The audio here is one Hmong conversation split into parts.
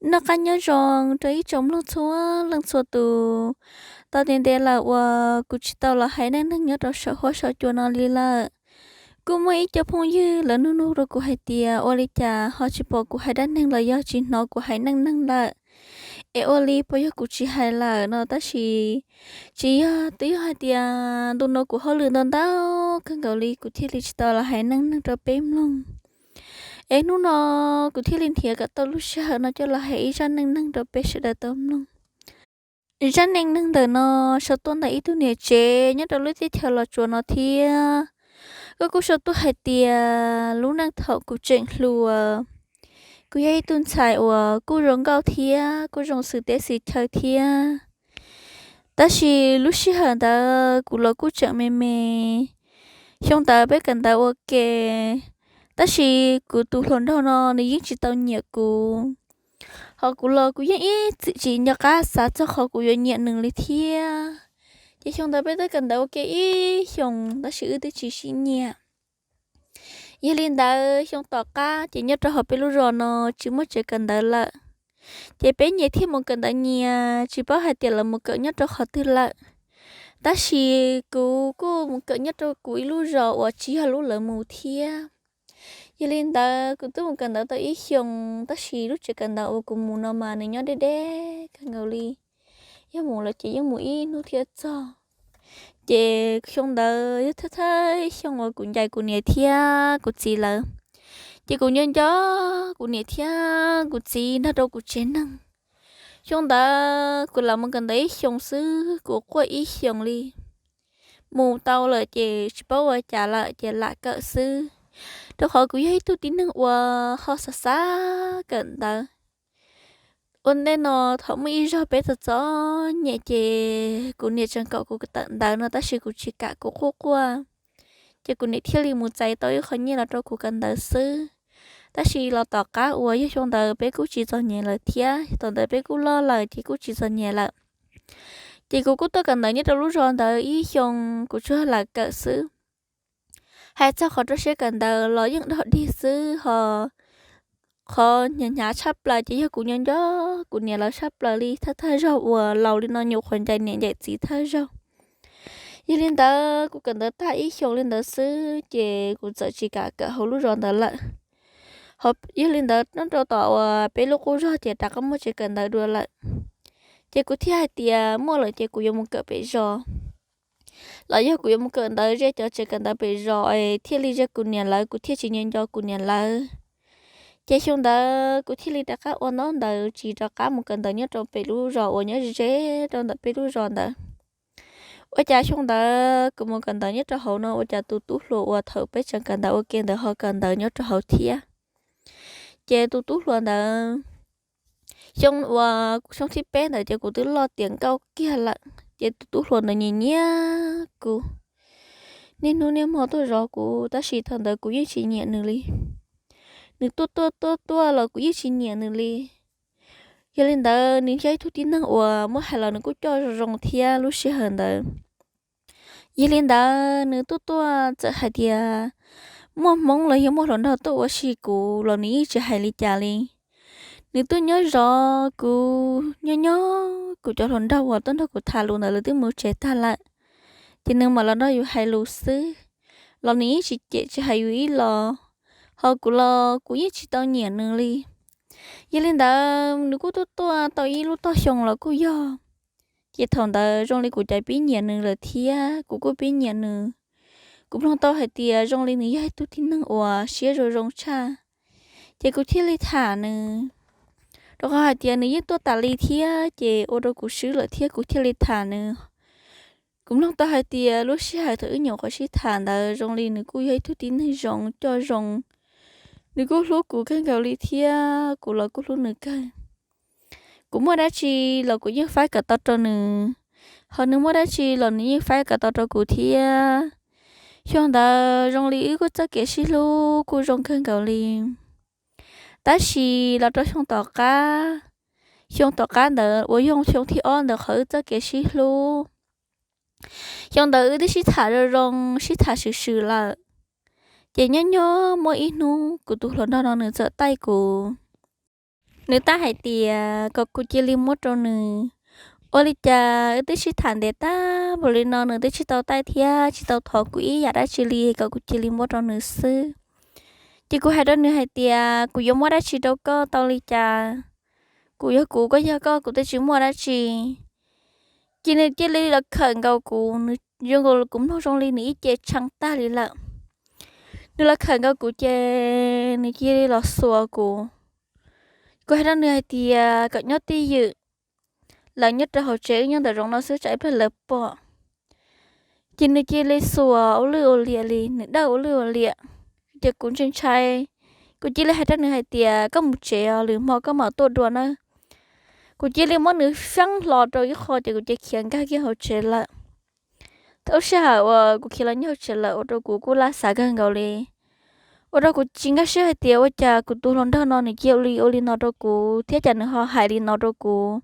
Noj qab nyob zoo rau ib tsoom mloog txhua leej txhua tus. Tau ntev ntev lawm uas kuv tsis tau los hais neej neeg nyob rau saum huab saum cua no li lawm. Kuj muaj ib co phooj ywg lawv nug nug rau kuv hais tias ua li cas ho tsis pom kuv hais dab neeg los yog tsis hnov kuv hais neej neeg lawm, es ua li puas yog kuv tsis hais lawm no, tab sis tsis yog, twb yog hais tias ntu no kuv hauj lwm ntau ntau kawg nkaus li kuv thiaj li tsis tau los hais neej neeg rau peb mloog. Es hnub no kuv thiaj li nrhiav kom tau lub sij hawm no coj los hais ib zaj neej neeg rau peb sawv daws tau mloog. Zaj neej neeg ntawm no sau tuaj ntawm ib tug niam tsev nyob rau lub teb chaws Los Tsuas no thiab. Koj kuj sau tuaj hais tias lub neej thaum kuv tseem hluas, kuv yog ib tug ntxhais uas kuj zoo nkauj thiab kuj zoo xwm teb xwm chaw thiab. Tab sis lub sij hawm ntawd kuv los kuj tseem me me. Xyoo ntawd peb kawm ntawv ua ke, tab sis kuv tus hluas nraug no nws yeej tsis tau nyiam kuv. Ho kuv los kuv yeej ib txwm tsis nco qab xav txog qhov kuv yuav nyiam nws li thiab. Ces xyoo ntawd peb twb kawm ntawv ua ke ib xyoos tab sis wb twb tsis sib nyiam. Yog li ntawd xyoo tom qab ces nyob rau hauv peb lub zos no tsis muaj tsev kawm ntawv lawm. Ces peb nyias thiaj mus kawm ntawv nyias, tsis paub hais tias lawv mus kawm nyob rau qhov twg lawm. Tab sis kuv kuj mus kawm nyob rau kuv ib lub zos uas tsis yog lub lawv mus thiab. Yog li ntawd kuv twb mus kawm ntawv tau ib xyoos, tab sis lub tsev kawm ntawv uas kuv mus no mas nws nyob deb deb kawg nkaus li. Yog mus lawm ces yeej mus ib hnub thiaj txog. Ces xyoo ntawd yog thawj thawj xyoo uas kuv ncaim kuv niam thiab kuv txiv lawv. Ces kuv nco nco kuv niam thiab kuv txiv nrog rau kuv tsev neeg. Xyoo ntawd kuv lam mus kawm ntawv ib xyoos xwb, kuv quaj ib xyoos li. Mus tau lawm ces tsis paub ua cas lawm ces lam kawm xwb, rau qhov kuv yog ib tug tib neeg uas ho xav xav kawm ntawv. Ua ntej no thaum muaj ib zaug peb txom txom nyem ces kuv niam tseem kom kuv tawm ntawv no tab sis kuv tsis kam, kuv quaj quaj. Ces kuv niam thiaj li mus txais tau ib qho nyiaj los rau kuv kawm ntawv xwb. Tab sis los tom qab uas yog xyoo ntawd peb kuj tsis txom nyem lawm thiab, thaum ntawd peb kuj loj lawm ces kuj tsis txom nyem lawm. Ces kuv kuj tuaj kawm ntawv nyob rau lub zos ntawd ib xyoos, kuv tsuas lam kawm xwb. Hais txog qhov rau siab kawm ntawv los yeej dog dig xwb ho. Qhov hnyav hnyav tshaj plaws ces yog kuv nco nco kuv niam lawv tshaj plaws li, thawj thawj zaug uas laus li no nyuam qhuav ncaim niam ncaim txiv thawj zaug. Yog li ntawd kuv kawm ntawv tag ib xyoos li ntawd xwb ces kuv txawm tsis kam kawm hauv lub zos ntawd lawm. Yog li ntawd nyob rau tom uas peb lub qub zos ces rov qab muaj tsev kawm ntawv dua lawm. Ces kuv thiaj hais tias muaj lawm ces kuv yuav mus kawm pem zos, los yog kuv yuav mus kawm ntawv ze cov tsev kawm ntawv pem zos es thiaj li ze kuv niam lawv, kuv thiaj tsis nco nco kuv niam lawv. Ces xyoo ntawd kuv thiaj li rov qab ua ntaub ntawv tsis rov qab mus kawm ntawv nyob rau pem lub zos uas nyob ze rau ntawm peb lub zos ntawd. Ua cas xyoo ntawd kuv mus kawm ntawv nyob rau hauv no ua cas tus tub hluas uas thaum peb tseem kawm ntawv ua ke ntawd ho kawm ntawv nyob rau hauv thiab. Ces tus tub hluas ntawd, xyoo uas xyoo thib peb ntawd ces kuv twb loj tiav nkauj kiag lawm ces tus tub hluas ntawd nyiam nyiam kuv, niaj hnub niaj hmo tuaj zov kuv tab sis thaum ntawd kuv yeej tsis nyiam nws li. Nws tuaj tuaj tuaj tuaj los kuv yeej tsis nyiam nws li. Yog li ntawd nws yog ib tug tib neeg uas muab hais los nws kuj coj zoo zoo thiab lub sij hawm ntawd. Yog li ntawd nws tuaj tuaj txawm hais tias muaj Hmoob los yog muaj hluas nraug tuaj ua si kuv los nws yeej tsis hais li cas li. Nws tuaj nyob zov kuv, nyob nyob kuv cov hluas nraug uas tuaj nrog kuv tham lus ntawd lawv twb mus tsev tag lawm, ces nws mam los nrog yus hais lus xwb, los nws yeej tsis cem tsis hais yus ib los, ho kuv los kuv yeej tsis tau nyiam nws li. Yog li ntawd nws kuj tuaj tuaj tau ib lub tog xyoo los kuj yog, ces thaum ntawd zoo li kuv cov pib nyiam nws lawm thiab kuv kuj pib nyiam nws. Kuv mloog tau hais tias zoo li nws yog ib tug tib neeg uas siab zoo zoo tshaj, ces kuv thiaj li tham nws. Rau qhov hais tias nws yeej tuaj tas li thiab ces ua rau kuv swb lawm thiab kuv thiaj li tham nws. Kuv mloog tau hais tias lub sij hawm thaum wb nyuam qhuav sib tham ntawd zoo li nws kuj yog ib tug tib neeg zoo coj zoo, nws kuj hlub kuv kawg nkaus li thiab kuv los kuj hlub nws kawg. Kuv muaj dab tsi los kuv yeej faib kom tau rau nws, ho nws muaj dab tsi los nws yeej faib kom tau rau kuv thiab. Xyoo ntawd zoo li wb kuj txoj kev sib hlub kuj zoo kawg nkaus li. Tab sis los rau xyoo tom qab, xyoo tom qab ntawd uas yog xyoo thib ob ntawd qhov wb txoj kev sib hlub, xyoo ntawd wb twb sib tham zoo zoo sib tham swm swm lawm, ces nyob nyob muaj ib hnub kuv tus hluas nraug no nws txawm taij kuv. Nws tab hais tias kom kuv cia li muab rau nws. Ua li cas wb twb sib tham ntev tag npaum li no nws twb tsis tau taij thiab tsis tau thov kuv ib yam dab tsi li, kom kuv cia li muab rau nws xwb. Ces kuv hais rau nws hais tias, kuv yuav muab dab tsi rau koj tau li cas? Kuv yog kuv, koj yog koj, kuv twb tsis muaj dab tsi. Ces nws cia li los khawm nkaus kuv, nws zoo nkaus kuv mloog zoo li nws ib ce tshee tag li lawm. Nws los khawm nkaus kuv ces nws cia li los xuas kuv. Kuv hais rau nws hais tias kom nyob twj ywm, lawv nyob rau hauv tsev, wb nyob ntawm zoov no xwb tsam ib pliag lawv pom. Ces nws cia li xuas ua lwj ua liam li, nws dawj ua lwj ua liam. Ces kuv ntshai ntshai, kuv cia li hais rau nws hais tias, koj mus tsev os, lwm hmo koj mam tuaj dua nawb. Kuv cia li muab nws feeb hlo rau ib qho ces kuv cia li khiav nkag kiag hauv tsev lawm. Thaum lub sij hawm uas kuv khiav los nyob hauv tsev lawm ua rau kuv kuj laj xav kawg nkaus li. Ua rau kuv tsis nkag siab hais tias ua cas kuv tus hluas nraug no nws cia li ua li no rau kuv thiab cas nws ho hais li no rau kuv.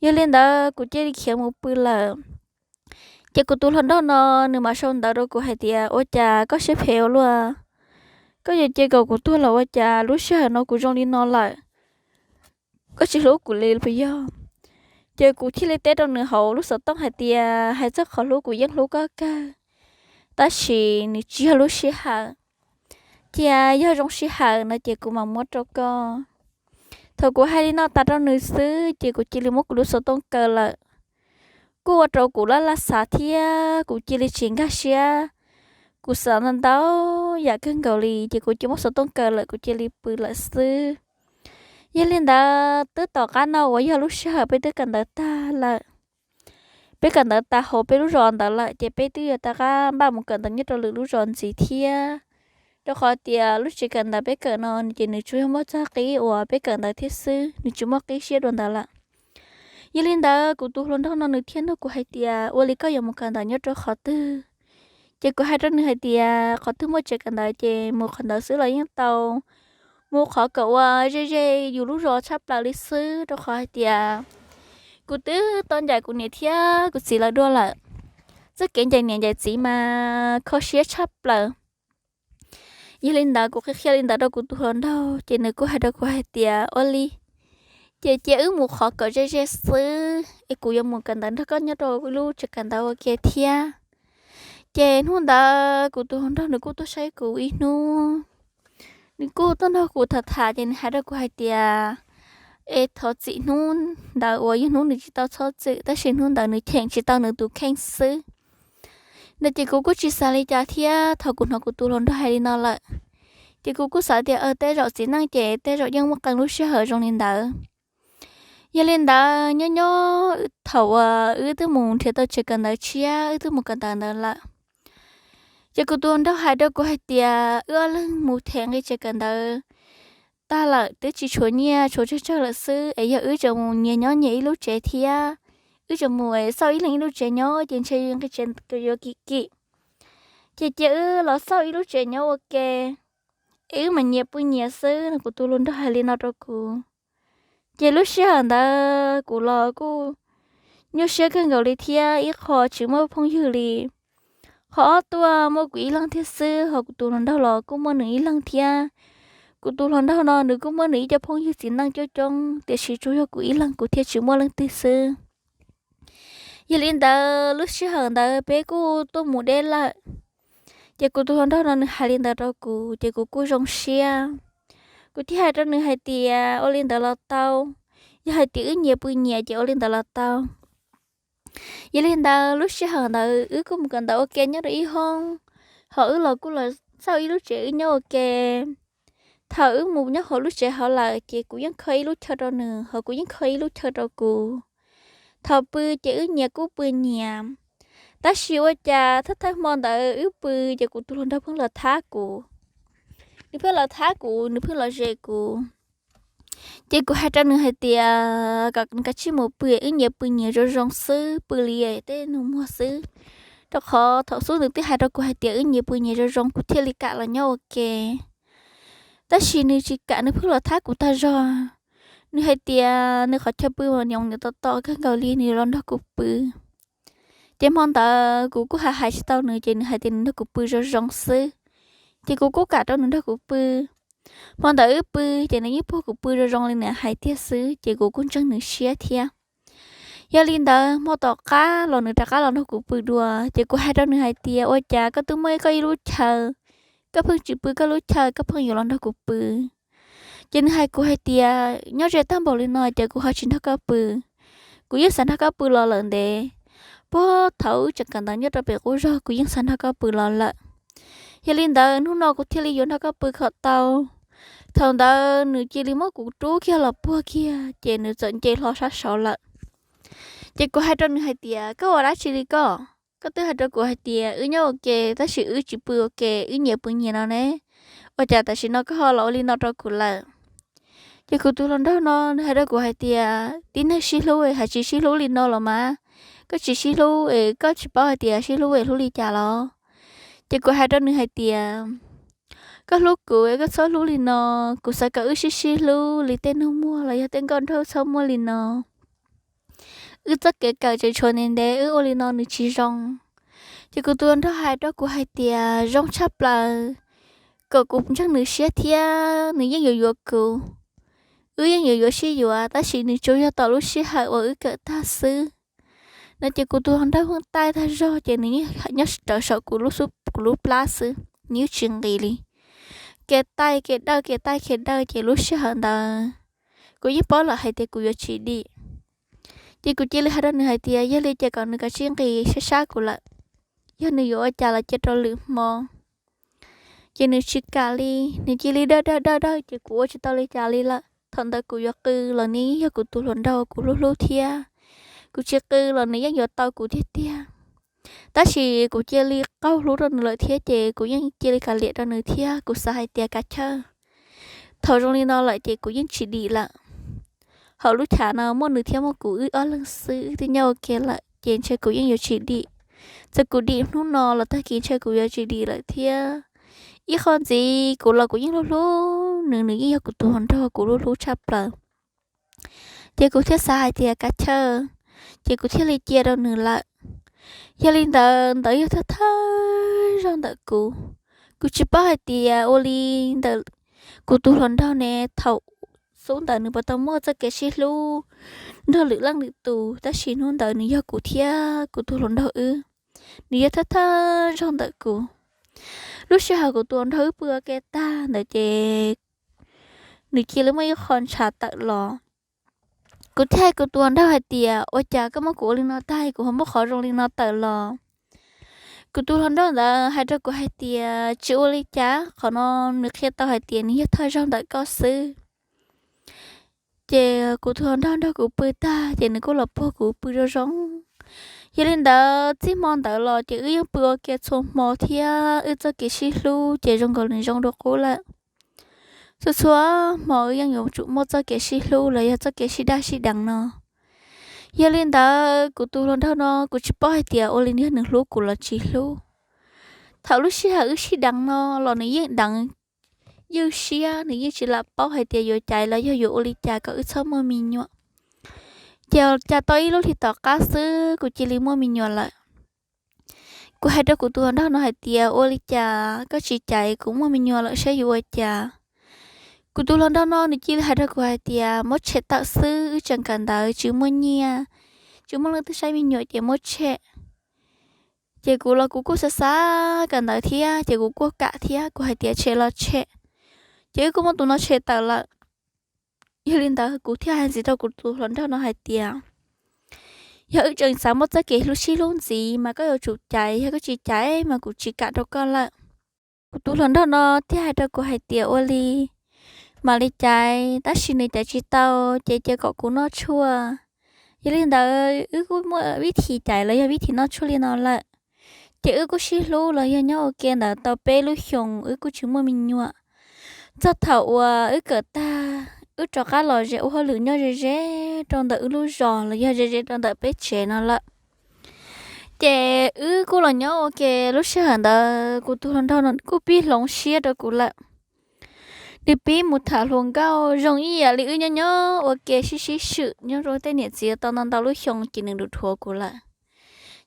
Yog li ntawd kuv cia li khiav mus pw lawm. Ces kuv tus hluas nraug no nws mam sau ntawv rau kuv hais tias, ua cas koj siab phem ua luaj? Koj yuav cia kom kuv tuag los ua cas? Lub sij hawm no kuv zoo li no lawm, koj tsis hlub kuv li los puas yog? Ces kuv thiaj li teb rau nws hauv lub xov tooj hais tias, hais txog qhov hlub kuv yeej hlub koj kawg, tab sis nws tsis yog lub sij hawm. Cia yog zoo sij hawm no ces kuv mam muab rau koj. Thaum kuv hais li no tas rau nws xwb ces kuv cia li muab kuv lub xov tooj kaw lawm. Kuj ua rau kuv laj laj xav thiab kuv cia li tsis nkag siab. Kuv xav ntau ntau yam kawg nkaus li ces kuv cia li muab xov tooj kaw lawm, kuv cia li pw lawm xwb. Yog li ntawd twb tom qab no uas yog lub sij hawm peb twb kawm ntawv tag lawm. Peb kawm ntawv tas hauv peb lub zos ntawd lawm ces peb twb yuav rov qab npaj mus kawm ntawv nyob rau lwm lub zos ntxiv thiab, rau qhov tias lub tsev kawm ntawv peb kawm no ces nws tsuas yog muaj txog qib uas peb kawm ntawv thiab xwb, nws tsis muaj qib siab dua ntawd lawm. Yog li ntawd kuv tus hluas nraug no nws thiaj nug kuv hais tias, ua li koj yuav mus kawm ntawv nyob rau qhov twg? Ces kuv hais rau nws hais tias, qhov twg muaj tsev kawm ntawv ces mus qhov ntawd xwb los yeej tau. Mus qhov kom ua ze ze yus lub zos tshaj plaws li xwb, rau qhov hais tias kuv twb tau ncaim kuv niam thiab kuv txiv lawv dua lawm. Txoj kev ncaim niam ncaim txiv mas kho siab tshaj plaws. Yog li ntawd kuv qhia qhia li ntawd rau kuv tus hluas nraug ces nws kuj hais rau kuv hais tias, ua li ces cia wb mus qhov kom ze ze xwb es kuv yuav mus kawm ntawv nrog koj nyob rau ib lub tsev kawm ntawv ua ke thiab. Ces hnub ntawd kuv tus hluas nraug nws kuj tuaj saib kuv ib hnub, nws kuj tuaj nrog kuv tham tham ces nws hais rau kuv hais tias, es thov txim hnub ntawd uas yog hnub nws tsis tau txhob txwm tab sis hnub ntawd nws cheem tsis tau nws tus kheej xwb. Ntawd ces kuv kuj tsis xav li cas thiab thaum kuv hnov kuv tus hluas nraug hais li no lawm, ces kuv kuj xav tias tej zaum txiv neej ces tej zaum yeej muaj qee lub sij hawm zoo li ntawd. Yog li ntawd nyob nyob thaum uas wb twb mus nrhiav tau tsev kawm ntawv tshiab wb twb mus kawm ntawv ntawd lawm, ces kuv tus hluas nraug hais rau kuv hais tias wb ob leeg mus them nqi tsev kawm ntawv tag lawm twb tsis tshuav nyiaj, tshuav tsawg tsawg lawm xwb es yog wb tseem mus nyias nyob nyias ib lub tsev thiab, wb tseem mus xauj ib leeg ib lub tsev nyob ces ntshe nqi tsev yuav kim kim. Ces cia wb los xauj ib lub tsev nyob ua ke es wb mam nyias pw nyias xwb no. Kuv tus hluas nraug hais li no rau kuv. Ces lub sij hawm ntawd kuv los kuj nyuaj siab kawg nkaus li thiab ib qho tsis muaj phooj ywg li. Qhov ob tuaj muaj kuv ib leeg thiab xwb, ho kuv tus hluas nraug los kuj muaj nws ib leeg thiab. Kuv tus hluas nraug no nws kuj muaj nws ib co phooj ywg txiv neej coob coob tiam sis tsuas yog kuv ib leeg kuv thiaj tsis muaj leej twg xwb. Yog li ntawd lub sij hawm ntawd peb kuj tuaj mus deb lawm. Ces kuv tus hluas nraug no nws hais li ntawd rau kuv ces kuv kuj zoo siab. Kuv thiaj hais rau nws hais tias ua li ntawd los tau, yog hais tias wb nyias pw nyias ces ua li ntawd los tau. Yog li ntawd lub sij hawm ntawd wb kuj mus kawm ntawv ua ke nyob rau ib hoob, ho wb los kuj los xauj ib lub tsev wb nyob ua ke. Thaum wb mus nyob hauv lub tsev hauv lawm ces kuv yeej kho ib lub chaw rau nws ho kuv yeej kho ib lub chaw rau kuv. Thaum pw ces wb nyias kuj pw nyias, tab sis ua cas thawj thawj hmo ntawd wb pw ces kuv tus hluas nraug pheej los thab kuv. Nws pheej los thab kuv, nws pheej los zes kuv. Ces kuv hais rau nws hais tias kom nws kav tsij mus pw, wb nyias pw nyias zoo zoo xwb, pw li tej nus muag xwb. Rau qhov thaum xub nws twb hais rau kuv hais tias wb nyias pw nyias zoo zoo kuv thiaj li kam los nyob ua ke. Tab sis nws tsis kam, nws pheej los thab kuv tag zog. Nws hais tias nws qhov chaw pw mas nyoos nyoos tom tom kawg nkaus li, nws los nrog kuv pw. Ces hmo ntawd kuv kuj hais hais tsis tau nws ces nws hais tias nws nrog kuv pw zoo zoo xwb. Ces kuv kuj kam rau nws nrog kuv pw. Hmo ntawd wb pw ces nws yeej puag kuv pw zoo zoo li nws hais tiag xwb, ces kuv kuj ntseeg nws siab thiab. Yog li ntawd hmo tom qab los nws rov qab los nrog kuv pw dua, ces kuv hais rau nws hais tias, ua cas koj twb muaj koj ib lub chaw, koj pheej tsis pw koj lub chaw, koj pheej yuav los nrog kuv pw? Ces nws hais kuv hais tias, nyob ze tag npaum li no ces kuv ho tsis nrog koj pw. Kuv yeej xav nrog koj pw los lawm ntev. Puag thaum wb tseem kawm ntawv nyob rau pem qub zog kuv yeej xav nrog koj pw los lawm. Yog li ntawd hnub no kuv thiaj li yuav nrog koj pw kom tau. Thaum ntawd nws cia li muab kuv rub kiag los puag kiag ces nws txawm nce hlo sab saud lawm. Ces kuv hais rau nws hais tias, koj ua dab tsi li koj? Koj twb hais rau kuv hais tias wb nyob ua ke tab sis wb tsis pw ua ke, wb nyias pw nyias no ne. Ua cas tam sim no koj ho los ua li no rau kuv lawm? Ces kuv tus hluas nraug no nws hais rau kuv hais tias, tib neeg sib hlub es hais tsis sib hlub li no los mas, koj tsis sib hlub es koj tsis paub hais tias sib hlub es hlub li cas los? Ces kuv hais rau nws hais tias, koj hlub kuv es koj txhob hlub li no, kuv xav kom wb sib sib hlub li tej neeg muaj los yog tej nkauj nraug txhob muaj li no. Wb txoj kev kawm tseem tshuav ntev ntev, wb ua li no nws tsis zoo. Ces kuv tus hluas nraug hais rau kuv hais tias zoo tshaj plaws, kom kuv ntseeg nws siab thiab nws yeej yuav yuav kuv. Wb yeej yuav yuav sib yuav tab sis nws tsuas yog tos lub sij hawm uas wb kawm tag xwb no. Ces kuv tus hluas nraug pheej taij tag zog ces nws yeej nyob rawv saum kuv lub plab xwb, nws yeej tsis nqis li. Kev taij kev dawj kev taij kev dawj ces lub sij hawm ntawd kuv yeej paub lawm hais tias kuv yuav tsis dim. Ces kuv cia li hais rau nws hais tias yog li ces kom nws kav tsij nqis sab sab kuv lawm, yog nws yuav ua cas los cia rau lwm hmo. Ces nws tsis kam li, nws cia li dawj dawj dawj dawj ces kuv ua tsis tau li cas li lawm. Thaum ntawd kuv yuav qw los nws yeej yog kuv tus hluas nraug kuv hlub hlub thiab, kuv tsis qw los nws yeej yuav tau kuv tiag tiag. Tab sis kuv cia li qaug hlub rau nws lawm thiab ces kuv yeej cia li kav liam rau nws thiab kuv xav hais tias kav chawj, thaum zoo li no lawm ces kuv yeej tsis dim lawm. Hauv lub chav no muaj nws thiab muaj kuv wb ob leeg xwb, wb twb nyob ua ke lawm ces ntshe kuv yeej yuav tsis dim. Txawm kuv dim hnub no los tag kis ntshe kuv yuav tsis dim lawm thiab. Ib qho ntxiv kuv los kuv yeej hlub hlub nws, nws yeej yog kuv tus hluas nraug kuv hlub hlub tshaj plaws. Ces kuv thiaj xav hais tias kav chawj, ces kuv thiaj li cia rau nws lawm. Yog li ntawd, ntawd yog thawj thawj zaug ntawm kuv. Kuv tsis paub hais tias ua li ntawm kuv tus hluas nraug ne, thaum xub ntawd nws puas tau muaj txoj kev sib hlub nrog lwm leej lwm tus, tab sis hnub ntawd nws yog kuv thiab kuv tus hluas nraug wb. Nws yog thawj thawj zaug ntawm kuv. Lub sij hawm kuv tus hluas nraug wb pw ua ke tag ntawd ces nws cia li muaj ib qho ntshav tawm los. Kuv thiaj hais kuv tus hluas nraug hais tias, ua cas koj muab kuv ua li no tag, kuv ho muab qhov zoo li no tawm los? Kuv tus hluas nraug ntawd hais rau kuv hais tias, tsis ua li cas, qhov no nws qhia tau hais tias nws yog thawj zaug ntawm koj xwb. Ces kuv tus hluas nraug nrog kuv pw tag ces nws kuj los puag kuv pw zoo zoo. Yog li ntawd txij hmo ntawd los ces wb yeej pw ua ke txhua hmo thiab wb txoj kev sib hlub ces zoo nkaus li zoo dua qub lawm. Txhua txhua hmo wb yeej yuav tsum muaj txoj kev sib hlub los yog txoj kev sib daj sib deev no. Yog li ntawd kuv tus hluas nraug no kuv tsis paub hais tias ua li yog nws hlub kuv los tsis hlub. Thaum lub sij hawm wb sib deev no los nws yeej deev ywj siab, nws yeej tsis lam paub hais tias yuav caiv los yog yuav ua li cas kom wb txhob muaj me nyuam. Ces cas tau ib lub hli tom qab xwb kuv cia li muaj me nyuam lawm. Kuv hais rau kuv tus hluas nraug no hais tias, ua li cas koj tsis caiv kuv muaj me nyuam lawm saib yuav ua cas? Kuv tus hluas nraug no nws cia li hais rau kuv hais tias, muab tshem tawm xwb, wb tseem kawm ntawv tsis muaj nyiaj, tsis muaj leej twg saib me nyuam ces muab tshem. Ces kuv los kuv kuj xav xav kawm ntawv thiab ces kuv kuj kam thiab, kuv hais tias tshem los tshem, ces wb kuj muab tus no tshem tawm lawm. Yog li ntawd kuv thiaj hais ntxiv rau kuv tus hluas nraug no hais tias, yog wb tseem xav muaj txoj kev hlub sib hlub ntxiv mas koj yuav tsum caiv, yog koj tsis caiv mas kuv tsis kam rau koj lawm. Kuv tus hluas nraug no thiaj hais rau kuv hais tias, ua li mam li caiv, tab sis nws caiv tsis tau ces cia kom kuv noj tshuaj. Yog li ntawd wb kuj muaj vib thim caiv los yog vib thim noj tshuaj li no lawm. Ces wb kuj sib hlub los yog nyob ua ke ntawd tau peb lub xyoos wb kuj tsis muaj me nyuam. Txog thaum uas wb kawm tag, wb rov qab los ze ua hauj lwm nyob ze ze rau ntawm wb lub zos los yog ze ze rau ntawm peb tsev no lawm. Ces wb kuj los nyob ua ke, lub sij hawm ntawd kuv tus hluas nraug no kuj pib hloov siab rau kuv lawm. Nws pib mus tham hluas nkauj zoo ib yam li wb nyob nyob ua ke sib sib swm nyob rau tej niam txiv tau ntau ntau lub xyoo ces nws dhuav dhuav kuv lawm.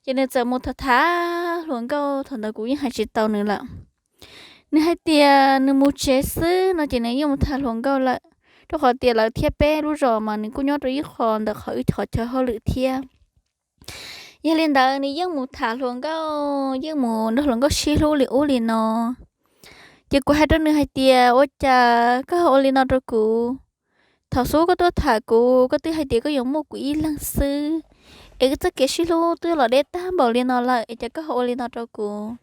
Ces nws txawm mus tham tham hluas nkauj, thaum ntawd kuv yeej hais tsis tau nws lawm. Nws hais tias nws mus tsev xwb no ces nws yeej mus tham hluas nkauj lawm, rau qhov tias lawv thiab peb lub zos mas nws kuj nyob rau ib qho ntawm qhov wb qhov chaw hauj lwm thiab. Yog li ntawd nws yeej mus tham hluas nkauj, yeej mus nrog hluas nkauj sib hlub li ub li no. Ces kuv hais rau nws hais tias, ua cas koj ho ua li no rau kuv? Thaum xub koj tuaj tham kuv, koj twb hais tias koj yuav muaj kuv ib leeg xwb, es wb txoj kev sib hlub twb los deb tag npaum li no lawm, es cas koj ho ua li no rau kuv?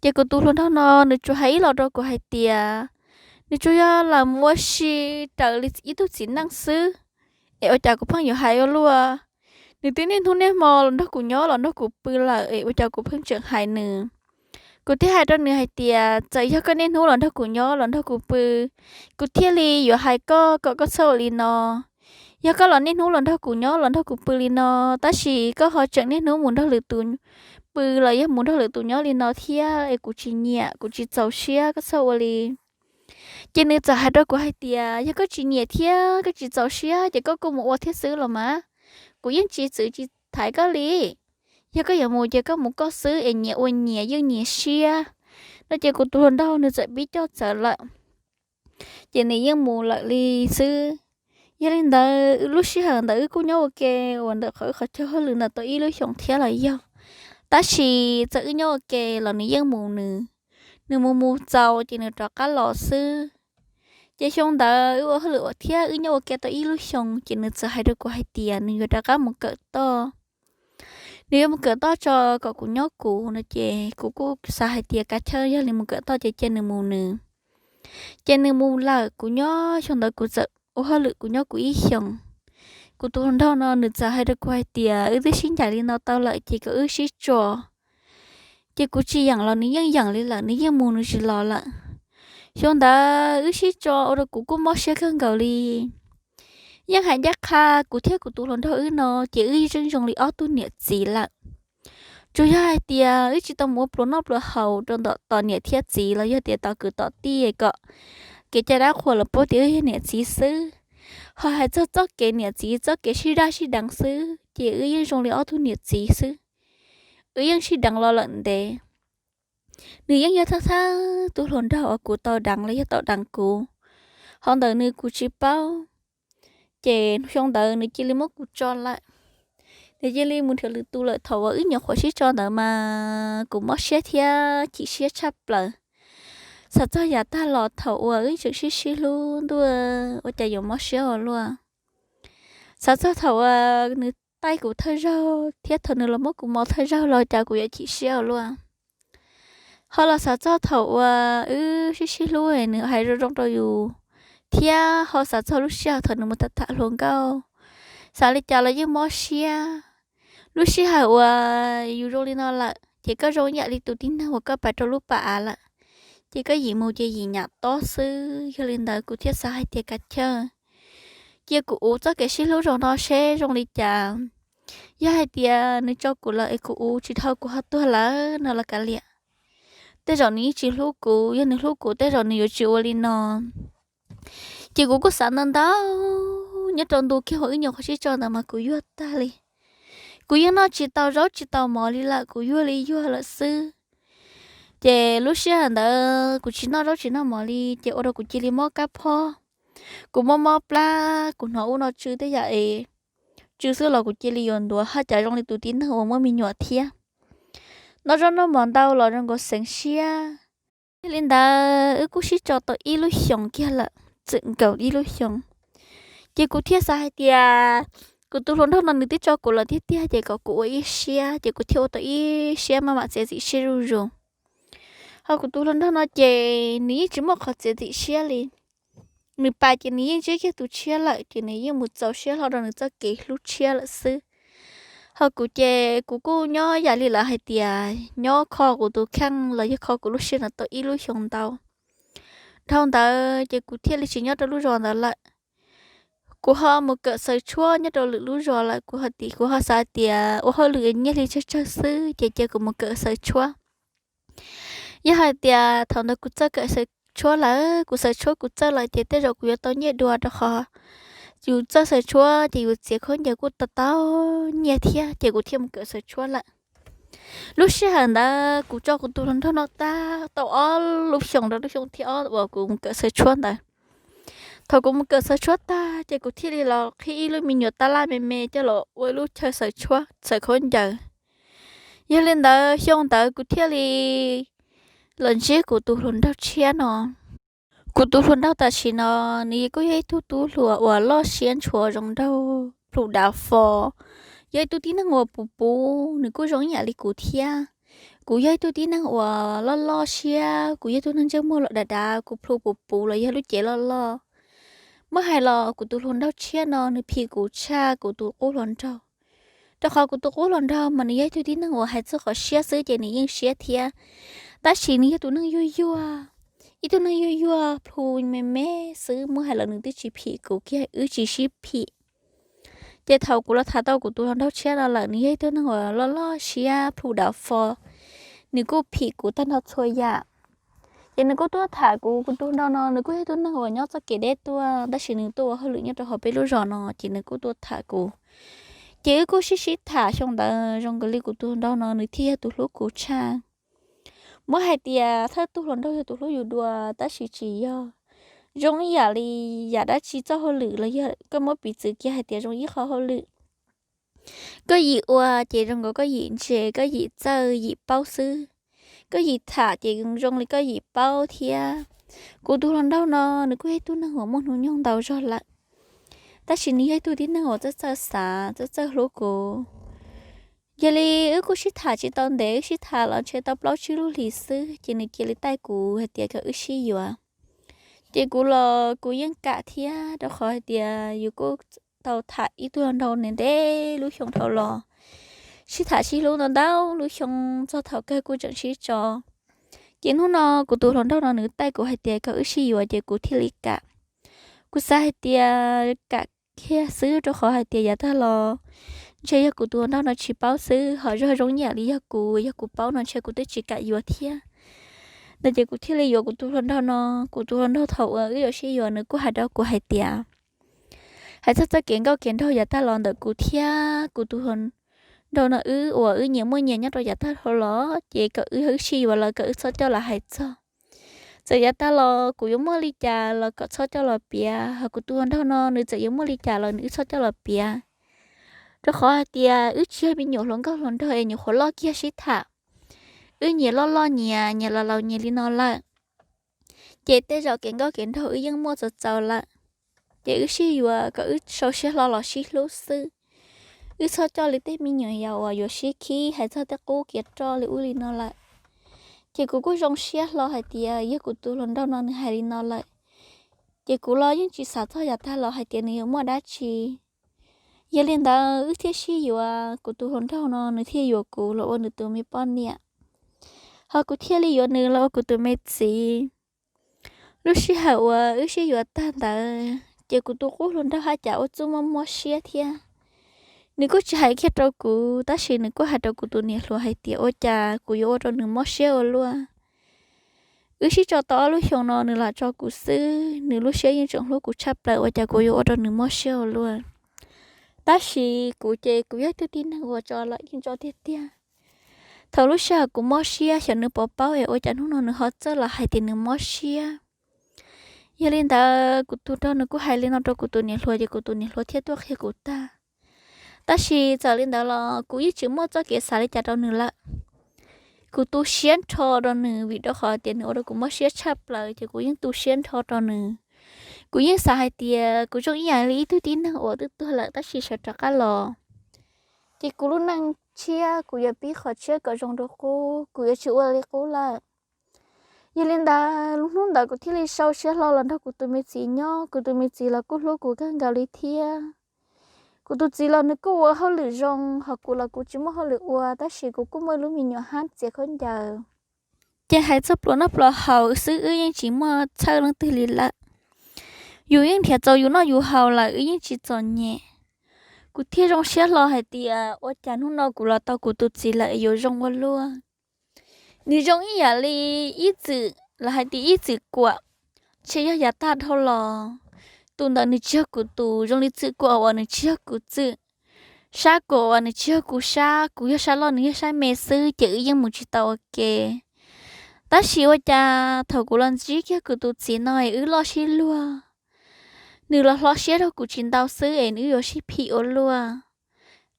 Ces kuv tus hluas nraug no nws tsuas hais ib los rau kuv hais tias, nws tsuas yog lam mus ua si raws li ib tug txiv neej xwb, es ua cas kuv pheej yuav hais ua luaj. Nws twb niaj hnub niaj hmo los nrog kuv nyob los nrog kuv pw lawm, es ua cas kuv pheej tseem hais nws? Kuv thiaj hais rau nws hais tias, txawm yog koj niaj hnub los nrog kuv nyob los nrog kuv pw, kuv thiaj li yuav hais koj kom koj txhob ua li no. Yog koj los niaj hnub los nrog kuv nyob los nrog kuv pw li no, tab sis koj ho tseem niaj hnub mus nrog lwm tus pw los yog mus nrog lwm tus nyob li no thiab, es kuv tsis nyiam, kuv tsis txaus siab, koj txhob ua li. Ces nws txawm hais rau kuv hais tias, yog koj tsis nyiam thiab koj tsis txaus siab ces koj kuj mus ua thiab xwb los mas, kuv yeej tsis txwv tsis thaiv koj li. Yog koj yuav mus ces koj mus koj xwb, es nyias ua nyias, yeej nyias siab. No ces kuv tus hluas nraug nws txawm pib coj txawv lawm, ces nws yeej mus lawm li xwb. Yog li ntawd lub sij hawm ntawd wb kuj nyob ua ke uas ntawm qhov wb qhov chaw hauj lwm ntawd tau ib lub xyoos thiab los yog, tab sis txawm wb nyob ua ke los nws yeej mus nws, nws mus mus txaus ces nws rov qab los xwb. Ces xyoo ntawd wb ua hauj lwm thiab wb nyob ua ke tau ib lub xyoos ces nws txawm hais rau kuv hais tias nws yuav rov qab mus kawm toj. Nws yuav mus kawm toj tso kom kuv nyob kuv no ces kuv kuj xav hais tias kav chawj, yog li mus kawm toj ces cia nws mus nws. Ces nws mus lawm, kuv nyob xyoo ntawd kuv txawm ua hauj lwm kuv nyob kuv ib xyoos. Kuv tus hluas nraug no nws txawm hais rau kuv hais tias wb twb sib ncaim li no tau lawm ces kom wb sib tso. Ces kuv tsis yeem los nws yeej yeem li lawm, nws yeej mus nws tsis los lawm. Xyoo ntawd wb sib tso ua rau kuv kuj mob siab kawg nkaus li. Yeej hais ncaj qha, kuv thiab kuv tus hluas nraug wb no ces wb yeej zoo li ob tug niam txiv lawm. Tsuas yog hais tias wb tsis tau mus ua pluas noj pluas haus rau ntawm tom niam thiab txiv los yog tias tom kwv tom tij kom kev cai dab qhuas los paub tias wb yog niam txiv xwb. Ho hais txog txoj kev niam txiv txoj kev sib daj sib deev xwb ces wb yeej zoo li ob tug niam txiv xwb. Wb yeej sib deev los lawm ntev. Nws yeej yog thawj thawj tug hluas nraug uas kuv tau deev los yog tau deev kuv. Ho ntawm nws kuv tsis paub. Ces xyoo ntawd nws cia li muab kuv tso lawm. Nws cia li mus nrhiav lwm tus lawm. Thaum uas wb nyuam qhuav sib tso ntawd mas kuv mob siab thiab chim siab tshaj plaws. Xav txog yav tag los thaum uas wb tseem sib sib hlub ntuj, ua cas yuav mob siab ua luaj. Xav txog thaum uas nws taij kuv thawj zaug thiab thaum nws los muab kuv mos thawj zaug los cas kuv yuav chim siab ua luaj. Ho los xav txog thaum uas wb sib sib hlub nws hais zoo zoo rau yus, thiab ho xav txog lub sij hawm thaum nws mus tham tham hluas nkauj, xav li cas los yeej mob siab. Lub sij hawm uas yus zoo li no lawm ces koj zoo ib yam li tus tib neeg uas koj pais rau lub pas av lawm, ces koj yim mus ces yim nyam tob xwb. Yog li ntawd kuv thiaj xav hais tias kav chawj, cia kuv uv txoj kev sib hlub zaum no seb zoo li cas. Yog hais tias nws tso kuv lawm es kuv uv tsis dhau kuv ho tuag lawm no los kav liam. Tej zaum nws yeej tsis hlub kuv, yog nws hlub kuv tej zaum nws yuav tsis ua li no. Ces kuv kuj xav ntau ntau, nyob rau ntu kiag uas wb nyuam qhuav sib tso ntawd mas kuv yuag tag li. Kuv yeej noj tsis tau zaub tsis tau mov li lawm, kuv yuag li yuag lawm xwb. Ces lub sij hawm ntawd kuv tsis noj zaub tsis noj mov li ces ua rau kuv cia li mob kab phob. Kuv mob mob plab, kuv hnov ub no tsw tej yam es tsw xwb los kuv cia li yuav ntuav, haj cas zoo li tus tib neeg uas muaj me nyuam thiab. Noj zaub noj mov ntau los zoo nkaus xeev siab. Yog li ntawd wb kuj sib tso tau ib lub xyoos kiag lawm, txwm nkaus ib lub xyoos. Ces kuv thiaj xav hais tias kuv tus hluas nraug no nws twb tso kuv lawm tiag tiag ces kom kuv ua ib siab, ces kuv thiaj ua tau ib siab maj mam txiav txim siab zuj zus. Ho kuv tus hluas nraug no ces nws yeej tsis muaj qhov txiav txim siab li. Nws pais ces nws yeej ntsib kiag tus tshiab lawm ces nws yeej mus txaus siab hlo rau nws txoj kev hlub tshiab lawm xwb. Ho kuv ces kuv kuj nyob yam li lawv hais tias nyob kho kuv tus kheej los yog kho kuv lub siab no tau ib lub xyoos ntau. Dhau ntawd ces kuv thiaj li tsis nyob rau lub zos ntawd lawm. Kuv ho mus kawm xaws tshuab nyob rau lwm lub zos lawm, kuv ho xav tias ua hauj lwm nyiaj hli tsawg tsawg xwb ces cia kuv mus kawm xaws tshuab. Yog hais tias thaum ntawd kuv txawj kawm xaws tshuab lawm, kuv xaws tshuab kuv txawj lawm ces tej zaum kuv yuav tau nyiaj dua, rau qhov yus txawj xaws tshuab ces yus txiav khaub ncaws kuj tau tau nyiaj thiab, ces kuv thiaj mus kawm xaws tshuab lawm. Lub sij hawm ntawd kuv tso kuv tus hluas nraug no tag tau ob lub xyoos rau lub xyoo thib ob uas kuv mus kawm xaws tshuab ntawd. Thaum kuv mus kawm xaws tshuab tag ces kuv thiaj li los qhib ib lub me nyuam tab laj me me coj los ua ib lub chaw xaws tshuab xaws khaub ncaws. Yog li ntawd xyoo ntawd kuv thiaj li los ntsib kuv tus hluas nraug tshiab no. Kuv tus hluas nraug tam sim no nws kuj yog ib tug tub hluas uas loj siab ntshua zoo nraug plhu dav fo, yog ib tug tib neeg uas puv puv, nws kuj zoo ib yam li kuv thiab. Kuv yog ib tug tib neeg uas loj loj siab, kuv yog ib tug neeg ntsej muag los dav dav, kuv plhu puv puv los yog lub cev loj loj. Muab hais los kuv tus hluas nraug tshiab no nws phim kuv tshaj kuv tus qub hluas nraug, rau qhov kuv tus qub hluas nraug mas nws yog ib tug tib neeg uas hais txog qhov siab xwb ces nws yeej siab thiab, tab sis nws yog tus neeg yuag yuag, ib tug neeg yuag yuag plhu me me xwb. Muab hais los nws twb tsis phim kuv kiag, wb tsis sib phim. Ces thaum kuv los tham tau kuv tus hluas nraug tshiab no lawm, nws yog ib tug neeg uas loj loj siab plhu dav fo, nws kuj phim kuv tag nrho txhua yam. Ces nws kuj tuaj tham kuv, kuv tus hluas nraug no nws kuj yog ib tug neeg uas nyob txoj kev deb tuaj, tab sis nws tuaj ua hauj lwm nyob rau hauv peb lub zos no, ces nws kuj tuaj tham kuv. Ces wb kuj sib sib tham xyoo ntawd zoo nkaus li kuv tus hluas nraug no nws thiaj yog tus hlub kuv tshaj. Muab hais tias thawj tug hluas nraug yog tus hlub yus dua, tab sis tsis yog. Zoo ib yam li yam dab tsi txoj hauj lwm los yog koj muab piv txwv kiag hais tias zoo ib qho hauj lwm, koj yim ua ces zoo nkaus koj yim ntse, koj yim txawj yim paub xwb. Koj yim tham ces zoo li koj yim paub thiab. Kuv tus hluas nraug no nws kuj yog ib tug neeg uas muaj hnub nyoog ntau zog lawm, tab sis nws yog ib tug tib neeg uas txawj txawj xav txawj txawj hlub kuv. Yog li wb kuj sib tham tsis tau ntev, wb sib tham los ntshe tau plaub tsib lub hlis xwb ces nws cia li taij kuv hais tias kom wb sib yuav. Ces kuv los kuv yeej kam thiab, rau qhov hais tias yus kuj tau tham ib tug hluas nraug ntev ntev lub xyoo dhau los, sib tham sib hlub ntau ntau lub xyoo txog thaum kawg kuj tseem sib tso. Ces hnub no kuv tus hluas nraug no nws taij kuv hais tias kom wb sib yuav ces kuv thiaj li kam. Kuv xav hais tias kam kiag xwb rau qhov hais tias yav tag los ntshe yog kuv tus hluas nraug no tsis paub xwb, ho zog zoo ib yam li yog kuv, yog kuv paub no ntshe kuv twb tsis kam yuav thiab. Ntawd ces kuv thiaj li yuav kuv tus hluas nraug no. Kuv tus hluas nraug thaum uas wb yuav sib yuav nws kuj hais rau kuv hais tias, hais txog txoj kev nkauj kev nraug yav tag los ntawm kuv thiab kuv tus hluas nraug no wb uas wb nyias muaj nyias nyob rau yav tag los, ces kom wb, wb sib yuav los kom wb txhob coj los hais txog. Txawm yav tag los kuv yuav muaj li cas los kom txhob coj los piav, ho kuv tus hluas nraug no nws txawm yuav muaj li cas los nws wb txhob coj los piav. Rau qhov hais tias wb tsis yog me nyuam hluas nkauj hluas nraug es nyuam qhuav loj kiag sib tham. Wb nyias loj loj nyias, nyias laus laus nyias li no lawm, ces tej zaum kev nkauj kev nraug wb yeej muaj txaus txaus lawm. Ces wb sib yuav kom wb sau siab hlo los sib hlub xwb. Wb txhob coj li tej me nyuam yaus uas yuav sib khib hais txog tej qub kev roj li ub li no lawm. Ces kuv kuj zoo siab hlo hais tias yog kuv tus hluas nraug no nws hais li no lawm, ces kuv los yeej tsis xav txog yav tag los hais tias nws yuav muaj dab tsi. Yog li ntawd wb thiaj sib yuav, kuv tus hluas nraug no nws thiaj yuav kuv los ua nws tus me poj niam, ho kuv thiaj li yuav nws los ua kuv tus me txiv. Lub sij hawm uas wb sib yuav tag ntawd ces kuv tus qub hluas nraug haj cas ua txuj muaj mob siab thiab. Nws kuj tsis hais kiag rau kuv, tab sis nws kuj hais rau kuv tus niam hluas hais tias ua cas kuv yuav ua rau nws mob siab ua luaj. Wb sib tso tau ob lub xyoo no nws lam tso kuv xwb, nws lub siab yeej tseem hlub kuv tshaj plaws, ua cas kuv yuav ua rau nws mob siab ua luaj. Tab sis kuv ces kuv yog ib tug tib neeg uas tso los yeej tso tiag tiag. Thaum lub sij hawm kuv mob siab xyov nws puas paub es ua cas hnub no nws ho txawj los hais tias nws mob siab. Yog li ntawd kuv tus nraug nws kuj hais li no rau kuv tus niam hluas ces kuv tus niam hluas thiaj tuaj qhia kuv tag. Tab sis txawm li ntawd los kuv yeej tsis muaj txoj kev xav li cas rau nws lawm. Kuv tu siab nrho rau nws vim rau qhov tias nws ua rau kuv mob siab tshaj plaws ces kuv yeej tu siab nrho rau nws. Kuv yeej xav hais tias kuv zoo ib yam li ib tug tib neeg uas twb tuag lawm tab sis sawv rov qab los. Ces kuv lub neej tshiab kuv yuav pib qhov tshiab kom zoo rau qub, kuv yuav tsis ua li qub lawm. Yog li ntawd lub hnub ntawd kuv thiaj li sau siab hlo los nrog kuv tus me txiv nyob, kuv tus me txiv los kuj hlub kuv kawg nkaus li thiab. Kuv tus txiv los nws kuj ua hauj lwm zoo, ho kuv los kuv tsis muaj hauj lwm ua, tab sis kuv kuj muaj ib lub me nyuam hab txiav khaub ncaws. Ces hais txog pluas noj pluas haus xwb wb yeej tsis muaj txhawj leej twg li lawm. Yus yeej nrhiav txaus yus noj yus haus lawm wb yeej tsis txom nyem. Kuv thiaj zoo siab hlo hais tias ua cas hnub no kuv los tau kuv tus txiv lawm yuav zoo ua luaj. Nws zoo ib yam li ib txwm los hais tias ib txwm kuam, ntshe yog yav tag dhau los. Tus ntawd nws tsis yog kuv tus, zoo li txwm kuam uas nws tsis yog kuv txwm. sab kuv uas nws tsis yog kuv sab, kuv yog sab loj nws yog sab me xwb ces wb yeej mus tsis tau ua ke. Tab sis ua cas thaum kuv los ntsib kiag kuv tus txiv no es wb loj sib luag, nws los hlob siab rau kuv tsis ntau xwb es wb yuav sib phim ua luaj.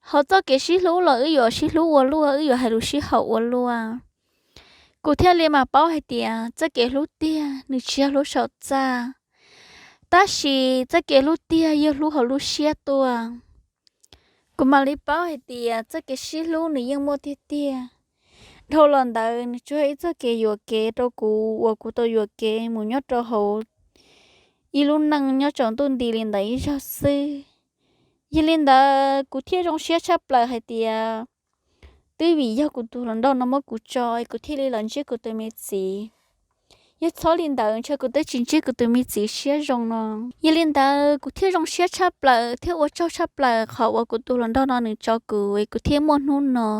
Hauv txoj kev sib hlub los wb yuav sib hlub ua luaj, wb yuav hais lus sib haum ua luaj. Kuv thiaj li mam paub hais tias txoj kev hlub tiag nws tsis yog hlub saum txaj, tab sis txoj kev hlub tiag yog hlub hauv lub siab tuaj. Kuv mam li paub hais tias txoj kev sib hlub nws yeej muaj tiag tiag. Dhau los ntawd nws tsuas yog ib txoj kev yuam kev rau kuv uas kuv tau yuam kev mus nyob rau hauv ib lub neej nyob tsaus ntuj nti li ntawd ib zaug xwb. Yog li ntawd kuv thiaj zoo siab tshaj plaws hais tias twb vim yog kuv tus hluas nraug no muab kuv tso, kuv thiaj li los ntsib kuv tus me txiv. Yog txhob li ntawd ntshe kuv twb tsis ntsib kuv tus me txiv siab zoo no. Yog li ntawd kuv thiaj zoo siab tshaj plaws thiab ua tsaug tshaj plaws qhov uas kuv tus hluas nraug no nws tso kuv es kuv thiaj muaj hnub no.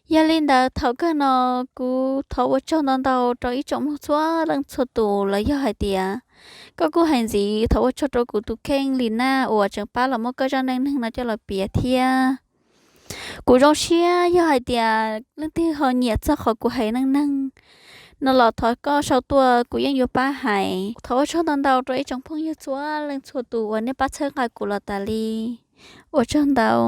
Yog li ntawd thaum kawg no kuv thov ua tsaug ntau ntau rau ib tsoom mloog txhua leej txhua tus los yog hais tias koj kuj hais ntxiv thov ua tsaug rau kuv tus kheej Li Naj uas tseem pab los muab koj zaj neej neeg no coj los piav thiab. Kuv zoo siab yog hais tias leej twg ho nyiam txog qhov kuv hais neej neeg no los thov koj sau tuaj kuv yeej yuav pab hais. Thov ua tsaug ntau ntau rau ib tsoom phooj ywg txhua leej txhua tus uas nej pab txhawb nqa kuv los tas li. Ua tsaug ntau.